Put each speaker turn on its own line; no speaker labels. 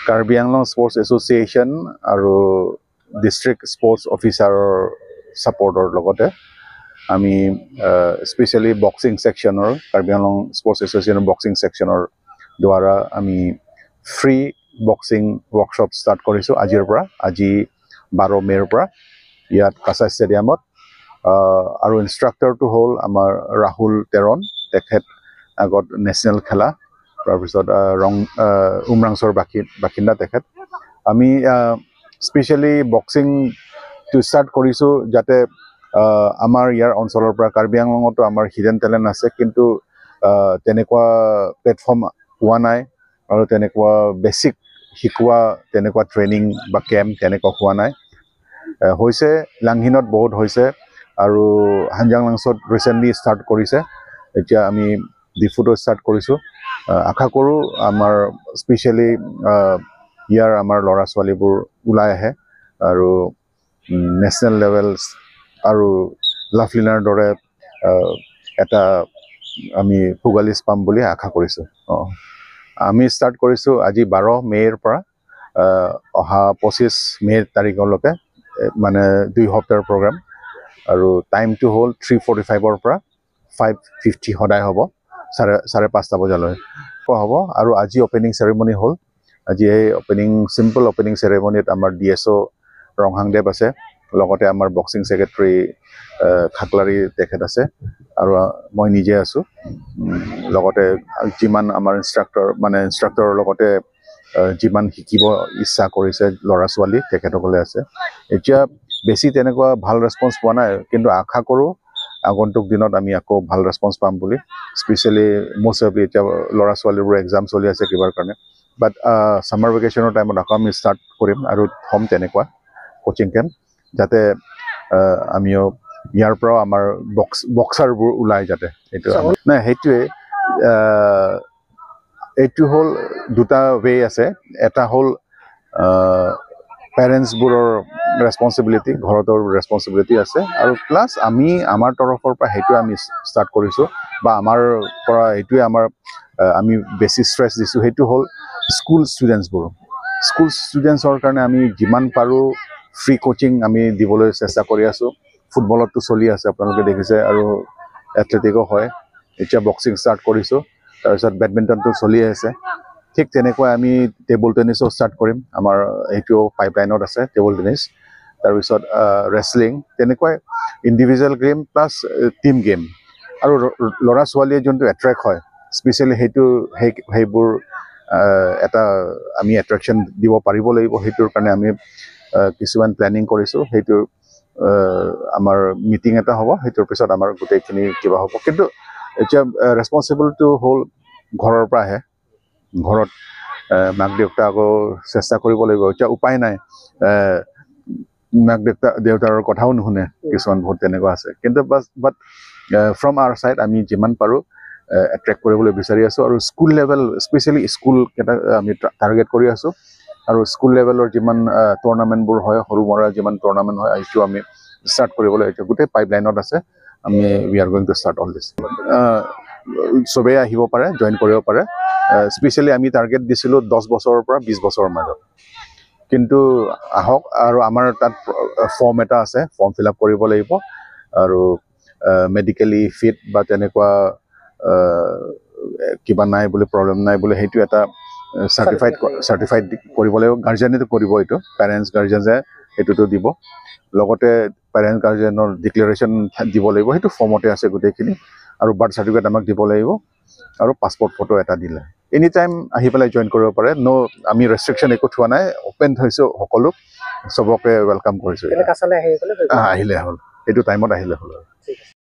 Karbi Anglong sports association আৰু district sports অফিচাৰৰ ছাপৰ্টৰ লগতে আমি স্পেচিয়েলি বক্সিং ছেকশ্যনৰ, কাৰ্বি আংলং স্পৰ্টছ এছ'চিয়েশ্যনৰ বক্সিং ছেকশ্যনৰ দ্বাৰা আমি ফ্ৰী বক্সিং ৱৰ্কশ্বপ ষ্টাৰ্ট কৰিছোঁ আজিৰ পৰা, আজি 12 মে'ৰ পৰা ইয়াত কাছাৰ ষ্টেডিয়ামত। আৰু ইনষ্ট্ৰাক্টৰটো হ'ল আমাৰ ৰাহুল টেৰণ। তেখেত আগত নেশ্যনেল খেলা, তাৰপিছত ৰং উমৰাংচৰ বাসিন্দা তেখেত। আমি স্পেচিয়েলি বক্সিংটো ষ্টাৰ্ট কৰিছোঁ যাতে আমাৰ ইয়াৰ অঞ্চলৰ পৰা, কাৰ্বি আংলঙতো আমাৰ হিডেন টেলেণ্ট আছে, কিন্তু তেনেকুৱা প্লেটফৰ্ম পোৱা নাই আৰু তেনেকুৱা বেছিক শিকোৱা তেনেকুৱা ট্ৰেইনিং বা কেম্প তেনেকুৱা হোৱা নাই। হৈছে, লাংহিনত বহুত হৈছে আৰু হানজাং লাংচত ৰিচেণ্টলি ষ্টাৰ্ট কৰিছে। এতিয়া আমি ডিফুটো ষ্টাৰ্ট কৰিছোঁ। আশা কৰোঁ আমাৰ স্পেচিয়েলি ইয়াৰ আমাৰ ল'ৰা ছোৱালীবোৰ ওলাই আহে আৰু নেশ্যনেল লেভেল আৰু লাভলীনাৰ দৰে এটা আমি ভোগালিছ পাম বুলি আশা কৰিছোঁ। অঁ, আমি ষ্টাৰ্ট কৰিছোঁ আজি 12 মে'ৰ পৰা অহা 25 মে' তাৰিখলৈকে, মানে 2 সপ্তাহৰ প্ৰগ্ৰাম। আৰু টাইমটো হ'ল 3:45ৰ পৰা 5:50 সদায় হ'ব, 5:30 বজালৈ হ'ব। আৰু আজি অ'পেনিং চেৰেমনি হ'ল। আজি এই চিম্পল অ'পেনিং চেৰেমনিত আমাৰ ডিএছঅ' ৰংহাংদেৱ আছে, লগতে আমাৰ বক্সিং ছেক্ৰেটাৰী খাকলাৰী তেখেত আছে আৰু মই নিজে আছোঁ। লগতে যিমান আমাৰ ইনষ্ট্ৰাক্টৰ, মানে ইনষ্ট্ৰাক্টৰৰ লগতে যিমান শিকিব ইচ্ছা কৰিছে ল'ৰা ছোৱালী, তেখেতসকলে আছে। এতিয়া বেছি তেনেকুৱা ভাল ৰেচপন্স পোৱা নাই, কিন্তু আশা কৰোঁ আগন্তুক দিনত আমি আকৌ ভাল ৰেচপন্স পাম বুলি। স্পেচিয়েলি মষ্ট অফ এতিয়া ল'ৰা ছোৱালীবোৰ এক্সাম চলি আছে কিবাৰ কাৰণে, বাট ছামাৰ ভেকেশ্যনৰ টাইমত আকৌ আমি ষ্টাৰ্ট কৰিম আৰু থ'ম তেনেকুৱা কোচিং কেম্প, যাতে আমিও ইয়াৰ পৰাও আমাৰ বক্সাৰবোৰ ওলাই যাতে। এইটো নাই, সেইটোৱে এইটো হ'ল দুটা ৱে আছে। এটা হ'ল পেৰেণ্টছবোৰৰ ৰেচপনচিবিলিটি, ঘৰতৰ ৰেচপনচিবিলিটি আছে আৰু প্লাছ আমি আমাৰ তৰফৰ পৰা সেইটো আমি ষ্টাৰ্ট কৰিছোঁ বা আমাৰ পৰা এইটোৱে আমাৰ আমি বেছি ষ্ট্ৰেছ দিছোঁ, সেইটো হ'ল স্কুল ষ্টুডেণ্টছবোৰ। স্কুল ষ্টুডেণ্টছৰ কাৰণে আমি যিমান পাৰোঁ ফ্ৰী কোচিং আমি দিবলৈ চেষ্টা কৰি আছোঁ। ফুটবলততো চলি আছে, আপোনালোকে দেখিছে, আৰু এথলেটিকো হয়। এতিয়া বক্সিং ষ্টাৰ্ট কৰিছোঁ, তাৰপিছত বেডমিণ্টনটো চলি আছে। ঠিক তেনেকৈ আমি টেবুল টেনিছো ষ্টাৰ্ট কৰিম, আমাৰ এইটোও পাইপলাইনত আছে টেবুল টেনিছ, তাৰপিছত ৰেচলিং, তেনেকুৱাই individual game plus team game. আৰু ল'ৰা ছোৱালীয়ে যোনটো এট্ৰেক্ট হয় স্পেচিয়েলি, সেইটো সেইবোৰ এটা আমি এট্ৰেকশ্যন দিব পাৰিব লাগিব। সেইটোৰ কাৰণে আমি কিছুমান প্লেনিং কৰিছোঁ। সেইটো আমাৰ মিটিং এটা হ'ব, সেইটোৰ পিছত আমাৰ গোটেইখিনি কিবা হ'ব। কিন্তু এতিয়া ৰেচপনচিবিলিটিটো হ'ল ঘৰৰ পৰা আহে। ঘৰত মাক দেউতাকো চেষ্টা কৰিব লাগিব। এতিয়া উপায় নাই, মাক দেউতাৰৰ কথাও নুশুনে কিছুমান, বহুত তেনেকুৱা আছে। কিন্তু বাছ বাট ফ্ৰম আৱাৰ ছাইড আমি যিমান পাৰোঁ এট্ৰেক্ট কৰিবলৈ বিচাৰি আছোঁ আৰু স্কুল লেভেল, স্পেচিয়েলি স্কুলকেইটা আমি টাৰ্গেট কৰি আছোঁ। আৰু স্কুল লেভেলৰ যিমান টুৰ্ণামেণ্টবোৰ হয়, সৰু মৰা যিমান টুৰ্ণামেণ্ট হয়, সেইটো আমি ষ্টাৰ্ট কৰিবলৈ এতিয়া গোটেই পাইপলাইনত আছে। আমি we are going to start all this. চবেই আহিব পাৰে, জইন কৰিব পাৰে। স্পেচিয়েলি আমি টাৰ্গেট দিছিলোঁ 10 বছৰৰ পৰা 20 বছৰৰ মাজত, কিন্তু আহক। আৰু আমাৰ তাত ফৰ্ম এটা আছে, ফৰ্ম ফিল আপ কৰিব লাগিব আৰু মেডিকেলি ফিট বা তেনেকুৱা কিবা নাই বুলি, প্ৰব্লেম নাই বুলি সেইটো এটা চাৰ্টিফাইড কৰিব লাগিব। গাৰ্জেনেতো কৰিব এইটো, পেৰেণ্টছ গাৰ্জেনে সেইটোতো দিব। লগতে পেৰেণ্ট গাৰ্জেনৰ ডিক্লেৰেশ্যন দিব লাগিব, সেইটো ফৰ্মতে আছে গোটেইখিনি। আৰু বাৰ্থ চাৰ্টিফিকেট আমাক দিব লাগিব আৰু পাছপৰ্ট ফটো এটা দিলে এনি টাইম আহি পেলাই জইন কৰিব পাৰে। ন', আমি ৰেষ্ট্ৰিকশ্যন একো থোৱা নাই, অ'পেন থৈছোঁ সকলো, চবকে welcome কৰিছোঁ।
তেনে কাছালৈ আহি গ'লে হৈ গ'ল।
আহিলে হ'ল, এইটো টাইমত আহিলে হ'ল আৰু।
ঠিক আছে।